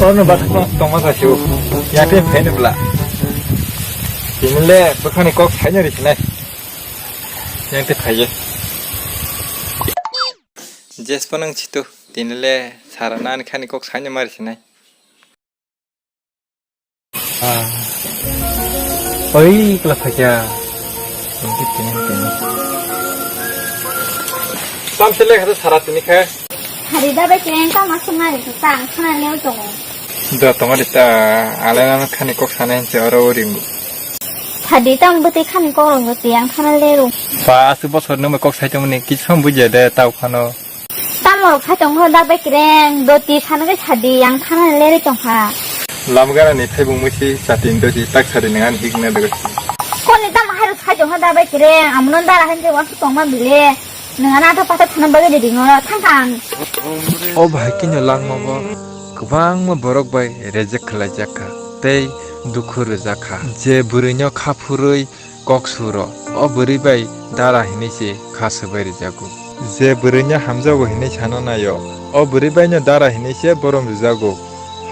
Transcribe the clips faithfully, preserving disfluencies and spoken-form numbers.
Ono bathakno tongma sasio. Yate phene bla. Tinile bwkhani kok saina risinai. Yate phaiye. Jespo nang chitu. Tinile sara nani khani kok saina mari sinai. Ah. Oi, kla phakya. Tini, tini, tini. Tam sele khata sara tini khe. Hari da bai keng ta ma sunga ri ta ang khana leo tongo. Da tongari ta ale na khani kok sana hinse oro ringu. Sadi tam bwtwi khani kok rong bwtwi ang khana lero. Ba asu bosor nung kok sai tongni kichom bujia de tau khano. Tamo rok phai tong kho da bai kereng, doti sana khe sadi, yang thana lerwi tong kha. Lamgana ni thaibung musi chatin doji tak sadi nang an hik na dogo. Koni tamo hai rok phai tong kho da bai kereng, amono dara han je wasu tong ma bile. Nang ana ta pata thana bagwi de dingo, thang kang. O bahai kino langma bo kwbangma borok bai reject khlai jak kha tei dukhu rwjak kha. Je bwrwi no kha phurwi kok suro. O bwrwi bai dara hinwi se kha swbai rwjago. Je bwrwino hamjago hinwi sana naio, o bwrwi baino dara hinwi se borom rwjago.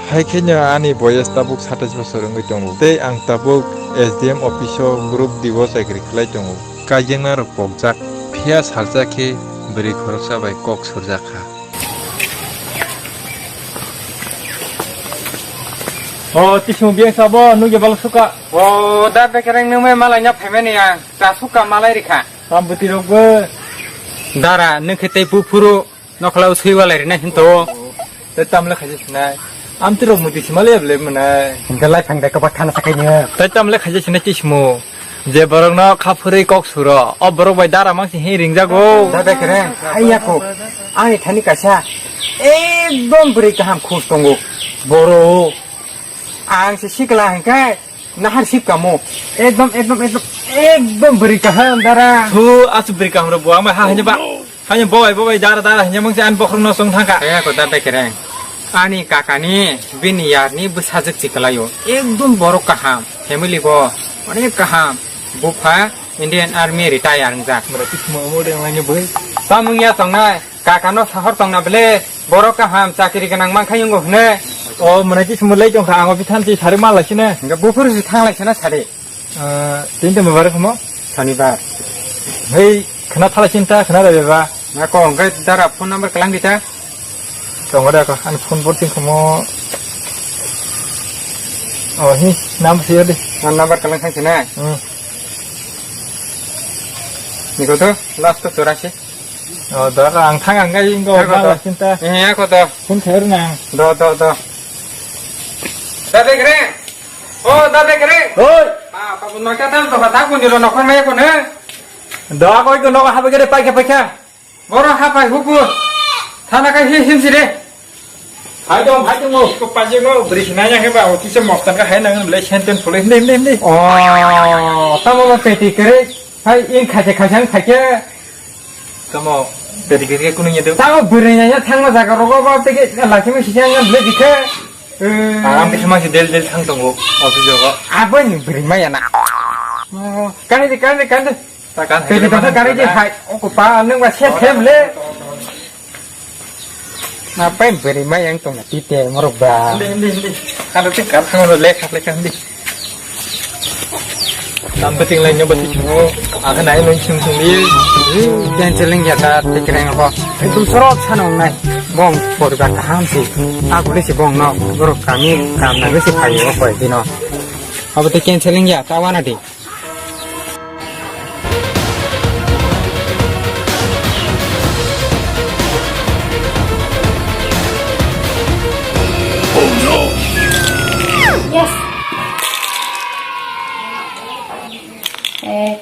Hai kheno ani boyes tabuk satais bosor wngwi tongo. Tei ang tabuk S D M office-o group D-o chakri khlai tongo. Kaijaknarok pokjak, phiya salsa khe bwrwi khoroksa bai kok surjak kha. O tisung biyang sabo nugya balo suka. O da bekereng nungmai malai nya phaimani ang. Cha suka malai rikha. Tam bwtwi rok bo. Dara nung khe tei buphuru nokla usui walai rina hinto. Tei tam le khaja sinai. Am twi rok muti sima le ble mwnai. Hinta lai phang de kaba khana sakai ni. Tei tam le khaja sinai tismo. Je borok no kha phurwi kok suro. O borok bai dara mang si hi ring jago. Da bekereng. Ai yako. Ani thani kaisa. Ekdom bwrwi kaham khus tongo. Boro. Ang se sikla hingkai. Nahar sip kamo. Ekdom, ekdom, ekdom, ekdom bwrwi kaham dara. Thu, asu bwrwi kaham ro buang bai ha hanya ba. Hanya bawai, bawai, dara, dara, hanya mangsi an bokhorok no song thangka. Kaya ko da bekereng. Ani kakani bini yarni bwsajwk chiklaio. Ekdom borok kaham. Family bo onek kaham. Bupha Indian Army retire wngjak. Mura tismo mo de ngai bwrwi. Tamung ya tongnai. Kakano sahor tongna bele, borok kaham chakiri gwnang mankha yungo hwne. O mwnai tismo lai tongkha, ang o bithan ti sari ma lai sine. Hingke buphuru si thang lai sina sari. Ah, tini temo bare khomo? Sonibar. Hei, khna thala chinta, khna da beba. Na ko hingke dara phone number kalang dita. Tongo da ko, ani phone bor ting khomo. O hi, nam siyo di. Phone number kalang thang sina. Hmm. Niko to, last to chorasi. O, da, ang thang ang gai ingo, Ako ma to. La chinta. Eh, ako to. Phone khair na. Do, do, do. Da bekereng. O, da bekereng. Oi. Ah, pa pun makta tam to kata pun jero nokon mai ko ne. Da koi ko nok habe gere paikha, paikha. Boro hapai huku. Thana kai hi him sire. Hai dong, hai dong. Ko paje no bri sinanya ke ba, oti se mostan ka hai nang le senten pole, hindi, hindi, hindi. Oh, tamo ba peti kere. Hai, in khaje khajang khaje. Tamo, peti kere kuno nyedo. Tamo bri nanya thangma jaga rogo ba peke, lachimi sijang ngan le dikhe. Eh. Ang bisa masih del del thang tonggo, office jogo. Abon bri maya na. Oh, kani di, kani di, kani di. Pwtwi tongkha gari di hai, o kwpa, nwng ba se them le. Na pen beri mai yang tong na tite morok ba. Hindi, hindi, hindi. Ano ti kar thang le kha le kha hindi. Tam beting lai nyoba ti chungo. Aga nai nung chung chung di. Yang cheling ya ta ti kereng ko. Itu sorot sanong nai. Bong poribar kaham si. Aku le si bong no. Borok kami kam na le si phayo ko dino. Abo te canceling ya, ta wana di. Yes. Eh.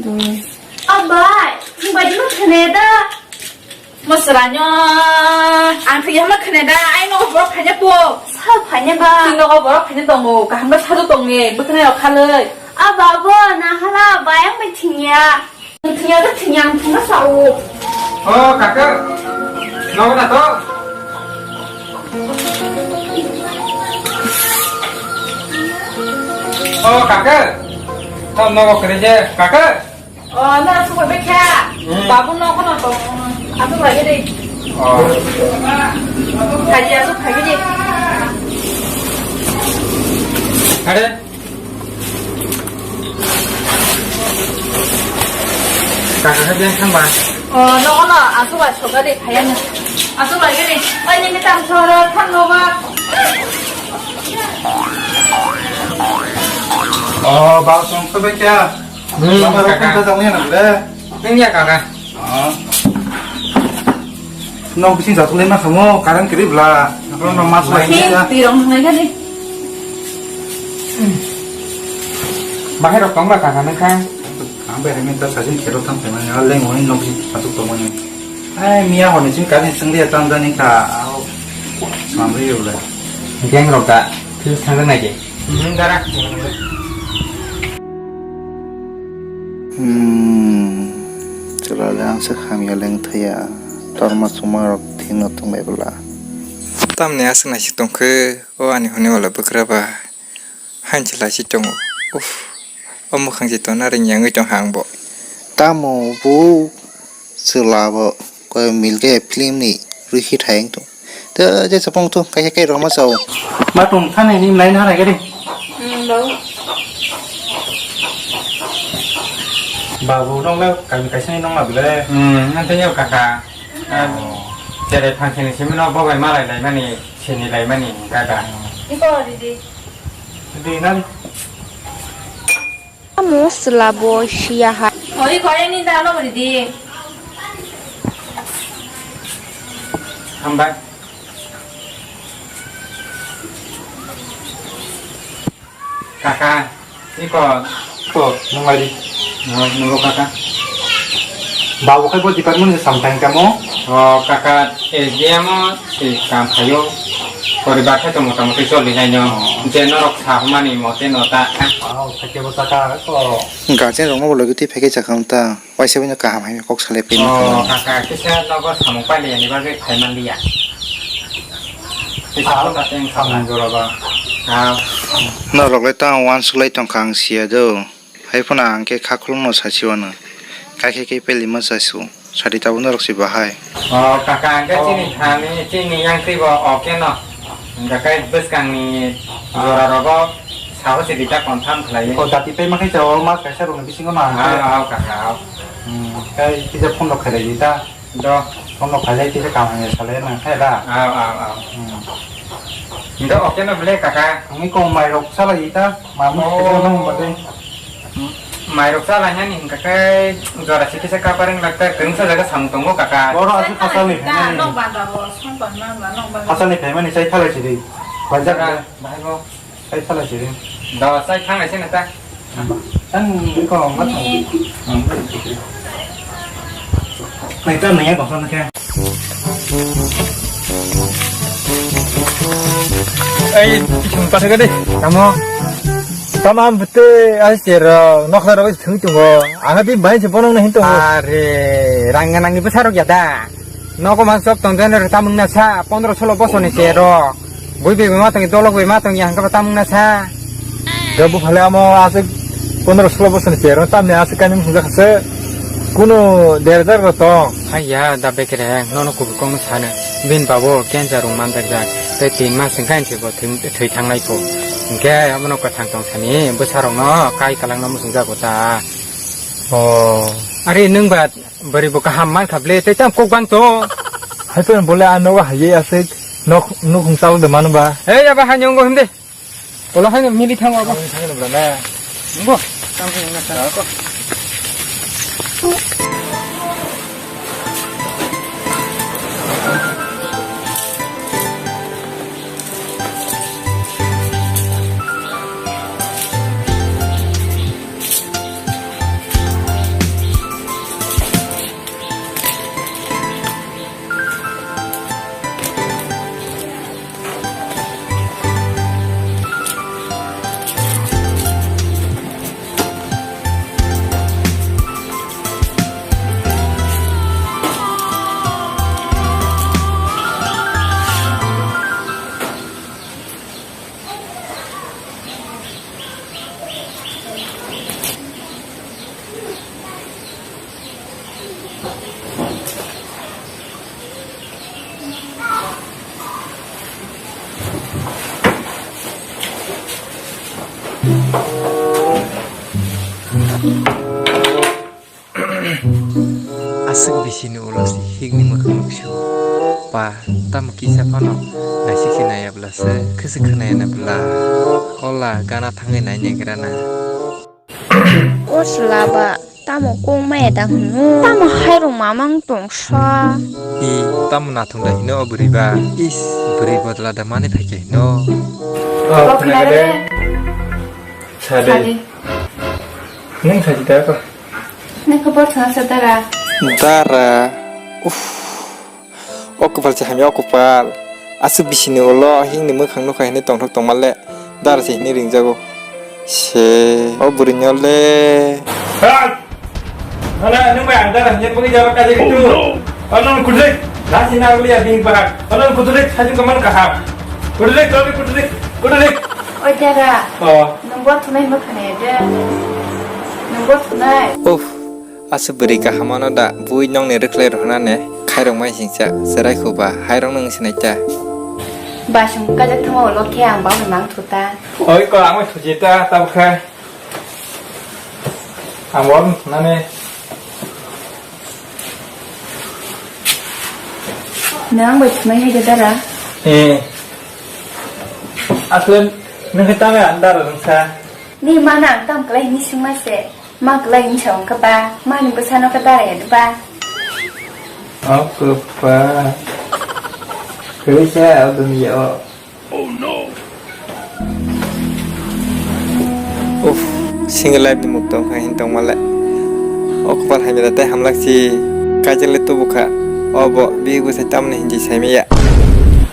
Dui. Abai, baji ma khane da. Masranyo, ang thwi hama khane da, ai no borok phanya po. Sa phanya ba? Tino borok phanya tongo, kaham ba sadu tonge, bwkhane rok khaloi. A babo, na hala, bayang bai thingya. Thingya to thingya, ang thingma sa o. O, kaka. Nogo na to? O, kaka. Tam nogo kere je, kaka. O, na sungbai bai kha. Hmm. Babu no kono to. Asuk lagi dei. O. Phaidi, aswk phaidi. Are. Kaka khe beng thangba. O, nogo no, aswk bai sokari phaiya no. Aswk bai gari. Oi, nini tam soro thang no ba. O, ba song to be kya? Hmm, lama rok kaka. Kung ta jang ya na le. Nung ya kaka. Ah. Nok bising jatulai ma kamo, current kwrwi bla. Nokro no mas lai ya. Twi rong nang nai gani. Bahai rok tong ba kaka nang kha. Ang bai remi ta sajin khero tam pemani, a leng oni nok bising patuk tong mani. Ai, miya honi sing kani sing dia tam jani ka, au. Samri yo le. Geng rok da, feel sang nai ke. Hmm, dara. Hmm, chwla le ang se hamya leng thaya. Torma chuma rok thing no tong bai bwla. Tamni aswk nai si tong khe, o ani hwnwi wala bwkra ba. Hain chwla si tongo. Uff. O mwkhang se tongna ring yangwi tong ha ang bo. Tamo bo chwla bo koi milge film ni rikhi thayang tong. Te je sapong tong kaisa kai roma sao. Ma tong thani ni lai na rai gari. Hmm, lo. Babu nong le kami kaisa ni nong ma bile. Hmm, nanti yo kaka. Ah, tere phang sini simi no bobai malai lai mani, sini lai mani kaka. Iko didi. Didi nan. Amo chwla bo siya hai. Oi, kore ni da no ri di. Hambai. Kaka, iko. Ko, nung lai di. No, nunggu kaka. Babu khai bo department ni samthang kamo? O, kaka, S D M o si kam khayo. Poribar khai to motamoti choli hai no. Oh. Je norok sa humani mote no ta. Wow, sakhe bo saka ko. Guardian rok no bo logi twi phai khe chakam ta. Waisa bini kaham hai kok salai pini. Oh, kaka, kisa nogo samung pailiyani bagwi phaimanliya. Kisa ah, kota teng samung kaka. Jora ba. Ah. Norok le tang uansuk lai tongkha ang siya do. Hai phano ang khe kha khulumno sachi wano. Kaikhe khe peli ma chasu. Sadi tabuk norok si bahai. Oh, kaka, ang khe oh. Chini thani, chini yang twi bo oke no. Hingkha khe bwskangni jora rogo saho si rita confirm khlai. Oh, dati pema khe chao mas kaisa rokni bisingo ma hingkhe. Ah, ah, kaka, ah. Hmm, kai kisa phone rok khailai di ta. Do. Phone rok khailai kisa kaham ya salai nang khai da. Ah, ah, ah. Hmm. Hingkhe oke no bwle kaka. Ang iko mai rok salai di ta. Ma mu oh. Kisa nang bade. Mairok chala nani hingkha khe jora si kisa kaparing lakta kwrwngsa jaga samung tongo kaka. Oro aswk kasalni phaimani. Nok banda bo song tongma ba nok banda. Kasalni phaimani chai thalai sidi. Bajak da. Bahai bo. Chai thalai sidi. Da chai thanglai sini ta. Ang iko ma thang. Nai ta nai ya kosong khe. Ei, isung pasal gede. Kamu. Tamam bete ai sero nokla rok thung tungo. Anga bi bai se bonong nahi tungo. Are, rang nang ni besar ya da. Noko man sop tong den tamung na sa pondro solo bosor ni sero. Bui bai ma tong dolok bai ma tong yang ka tamung na sa. Da bu phale amo asik pondro solo bosor ni sero tamni asik kani mung jakha se. Kuno derjar ro tong. Haiya da bekere nono kubukong sano. Bin babo kenja rung mandak jak. Tei tin mas hingka hinsi bo thwi thangnai ko. Hingke abono kwthang tong sani bwsarokno kai kwlangno muchungjago ta. Oh. Are nwng ba bwrwi bo kaham man kha ble tei tam kok bang to. Hai to bole a nogo haye aswk nok nukhung chalo de manu ba. Ei aba hai nyongo himde. Ola hai mili thango abo. Thango bla na. Ngo. Thango na thango. Aswk bisini ulo se hikni mwkhang nuksu. Pa, tamo kisa phano naisik se naiya bwla se, khwswk khwnaya na bwla. Ola gana thangwi nai naigra na. O chwla ba, tamo kok maya da hwno? Tamo hairok mamang tongsa? I, tamo nathok da hino o bwrwi ba? Is, bwrwi bodol da mani phaikhe hino. O, khwnakhe de. Sadi. Sadi. Nwng sadi da ko? Nwng khe bor thangsa dara. Dara. Uff. O kwpal se hamya o kwpal. Aswk bisini ulo himni mwkhang nukha hinwi tongthok tongmale. Dara se hinwi ringjago. Se o bwrwino le. Hal! Hala, nwng bai ang dara hinwi bwgwi jaba kaje kitu. Oh, no! Ano kudrik. Lasi na uli abing bahak. Ano kudrik, hajung kaman kaham. Kudrik, kudrik, kudrik, kudrik. Oi dara. Oh. Nwng bo thunai mwkhane de. Nwng bo thunai. Uff. Aswk bwrwi kaham ano da, bui nokni rwkhlai rwhwnani khairok mai singcha, chwrai khuba, hairok nwng sinai ta. Ba chwng kajak thangma ulo khe ang bangwi mang thu ta. Oi ko, ang bai thuji ta, tabuk khe. Ang bo nani. Nwng bai thumai hai de dara? Eh. Aswk nwng khe tamai ang dara nwng sa. Ni mana ang tam kwlai ni swngma se. Ma kwlai wngsa wngkha ba, mani bwsano khe dara ya ba? O kwpal. Kwrwi se o duniya o. Uff, single life ni mukto wngkha hin tongmale. O kwpal hamya da tei hamlak si kaijakle tubu kha. Obo bihik bwsai tamni hinwi saimaya.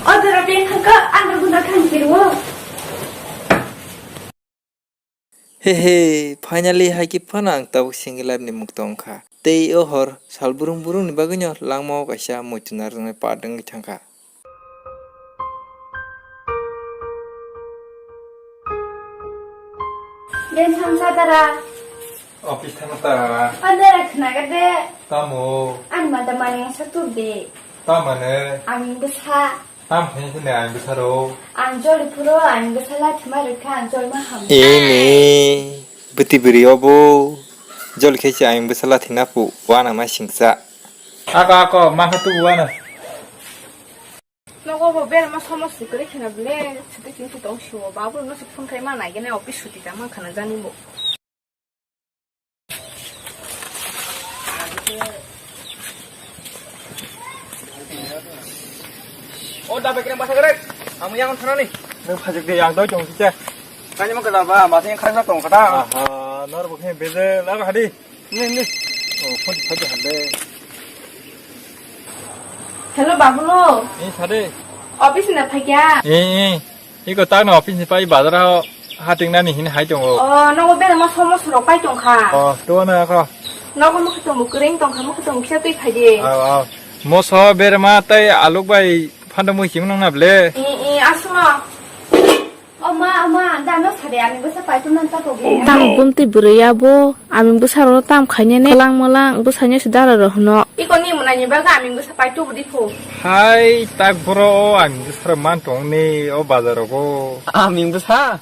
O dara beng thangkha, ang rwgwna thang kiriwo. He he, finally hai khe phano ang tabuk single life ni mukto wngkha. Tei o hor sal brung brung ni bagwi no langmao kaisa muitu narwknai part wngwi thangkha. Office thangma ta. O dara khnaga de. Tamo? Ang ma da mani sa tur de. Tamane? Ang bwsa. Tam khe sini ang bwsaro. Ang joli phuro ang bwsa lathi ma rwkha, ang joli ma ham. Ini bwtwi bwrwi obo joli khe se ang bwsa lathi na pu wana ma singsa. Ako ako ma kha tu wana. Nogo bo berma somos sikri khina bile, sidi kin tong sio, babu no sik phone khai ma nai gene office suti ta ma khana jani bo. O da bekre basa gere. Amu yang sana ni. Nang phajik de yang doi tong site. Kani mo kada ba, ma sing khajak tong kata. Aha, nor bo khe beze la hadi. Ni ni. O phone phajak hande. Hello babulo. Ni sade. Office na phagya. Eh eh. Iko tagno office ni pai bazar ho hating nani hini hai tongo. O, nogo berma somos rok pai tongkha. O, to na ko. Nogo mukhutung kwrwng tongkha, mukhutung kisa twi phaidi. Aw aw. Moso berma tai aluk bai phanda mui chim nang na ble. I i asma. O ma, o ma, da no sade ami bwsa pai tum nan ta pogi. Tam bumti bwrwi abo. Aming bwsarokno tam khainani kwlang mwlang bwsaino se dara rw hwno. Iko ni mwnai ni bagwi aming bwsa pai tubu di phu. Hai tak boro o aming bwsarok man tong ni o bazar rogo. Aming bwsa?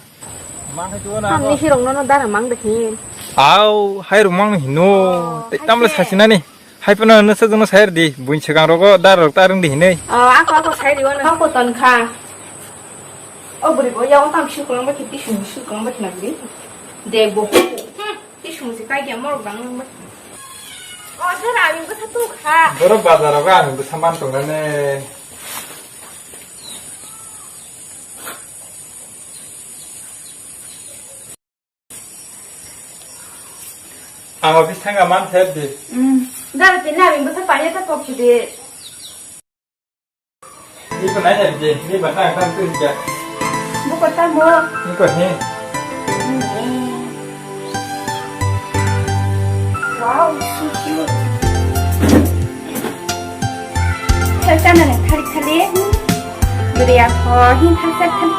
Man khai tuo na. Tamni hirok no no dara mang de hin. Au hai rok mang hino. Oh, tei tamle hai se. Sasinani. Hai pano no sajung no sayar di. Buin segang rogo dara rok ta rung di hinai. Oh, ako ako sai di wano. Ako ton kha. O bwrwi bo yago tam suklang ba khe tisung suklang ba khe na bwrwi. De bo. Hmm, tisung se kai khe morok dang nang ba. O sir, aming bwsa tu kha. Borok bazar rogo aming bwsa man tong nane. Ang office thangkha man sep di. Hmm. Dara tini aming bwsa paniya ta kok sidi. Iko nai nai je, ni ba tang tang tu ja. Buko tamo. Iko he. Wow, so cute. Thal chana nang thali thali. Bwrwi akho hin thal thal thal.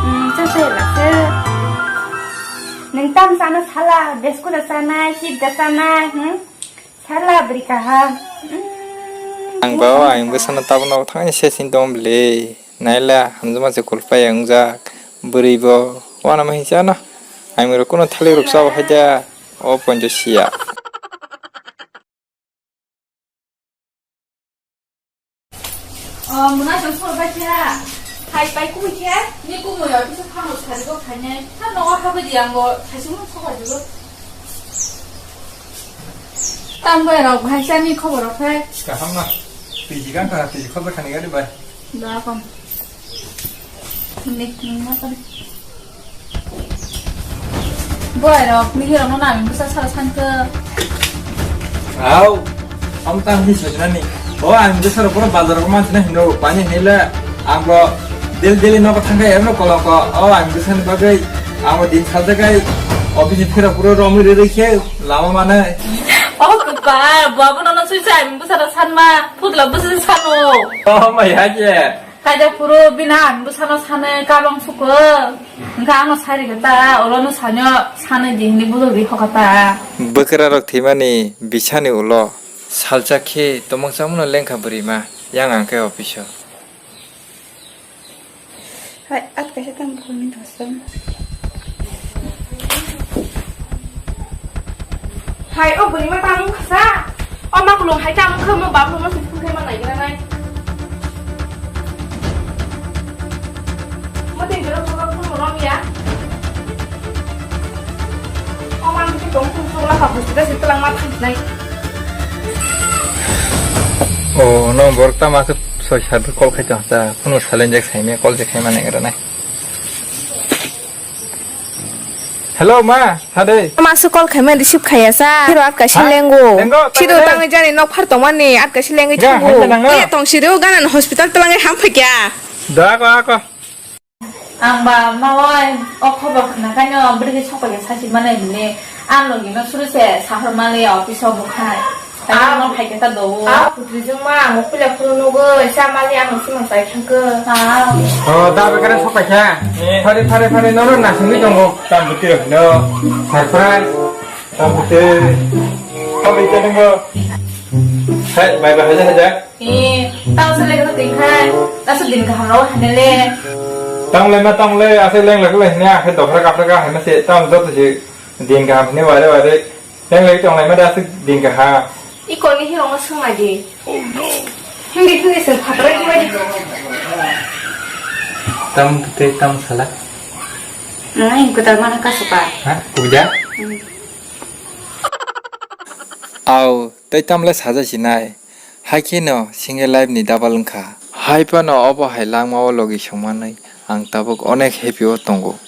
Hmm, cha cha la se. Nang tam sana sala, biscuit sana, chip da sana, hmm? Sala bwrwi kaham. Mm, ang ba ang bwsano tabukno thangni se sini tong bwle. Naila hamjakma se kulpai wngjak. Bwrwi bo uanama hinsa no. Ang rok kuno thalik rok chao haida. O ponjo siya. Hai pai kubui khe, ni kubui ya bisa phano sari go khainai. Tha nogo habai di ang bo, thaisung sok bai di go. Tam bai rok, hai sa ni khobor rok hai. Kaham na. Piji kan kha, piji khobor khani gari bai. Da kom. Ni, ni ma kari. Boy rok, ni hero no nami bisa sara sanke. Au, am tang hi sojna ni. O, ang bisa ro pura bazar ko man sina hino, pani hila, ang bo del del no ko thangkai, no kolong ko. O, ang bisa ni bagai, ang bo din salta kai, office ni phira pura romi re re khe, lama mana. O, kupa, babu no no sui sai, ang bisa ro san ma, putla bisa san o. O, ma ya je. Kaida phuru bini ang bwsano sanwi kabang suko. Wngkha ano sari khe ta, olono sanyo sanwi di hinwi bujok di hokha ta. Bwkrarok thwimani bisani ulo salsa khe tomong chamungno lengkha bwrwima, yang ang khe office-o. Hai, at kaisa tang bukhukni thosong. Hai, o bwrwima tamo khasa. O makulung hai tamo khe mo bap rokno se phung khe ma naigra nai. Mo tei jora phung phung mo rom ya. O man khe tong phung phung la kha hospital se twlang ma thang nai. O no borok tamo khe soi sat call khai tong sa. Phone silent jak sai me call je khai ma naigra nai. Hello, ma, hade. Ma su call khaima receive khaya sa. Hero at kaisa lengo. Sido tangwi jani nok phar tongmani at kaisa lengwi thango. Oya tong sido ganan hospital twlangwi ham phakya. Da ko ako. Ang ba ma oi, o khobor khna khaino bwrwi sok phakya sasi manai bini. Ang logi no suru se sahor mali office o bukhai. Ano phaikhe ta do. A putri jwngma ang puila phuru nugwi chamali ano sima chai thangkhe. O da bekare sok paikha. Phare phare phare nono nasingwi tongo. Tam bwtwi rok no. Surprise. Tam bwtwi. Tam bwtwi tongo. Hai bai bai haja haja. Eh, tang se lek no tingkhai. Tasu din kaham ro hanele. Tang le ma tang le ase leng lek le hne akhe dokhra kaphra ka hne se tang joto se din kaham hne ware ware. Yang lagi tong lai ma da aswk din ka ha. I koni hi rongo sung lagi. Hindi hindi sung phatrai di wadi. Tam te tam sala. Nang kutal mana ka suka. Ha? Kuja? Au, tei tam le saja sinai. Hai khe no single life ni double wngkha. Hai phano obo hai langma o logi songmanwi ang tabuk onek happy o tongo.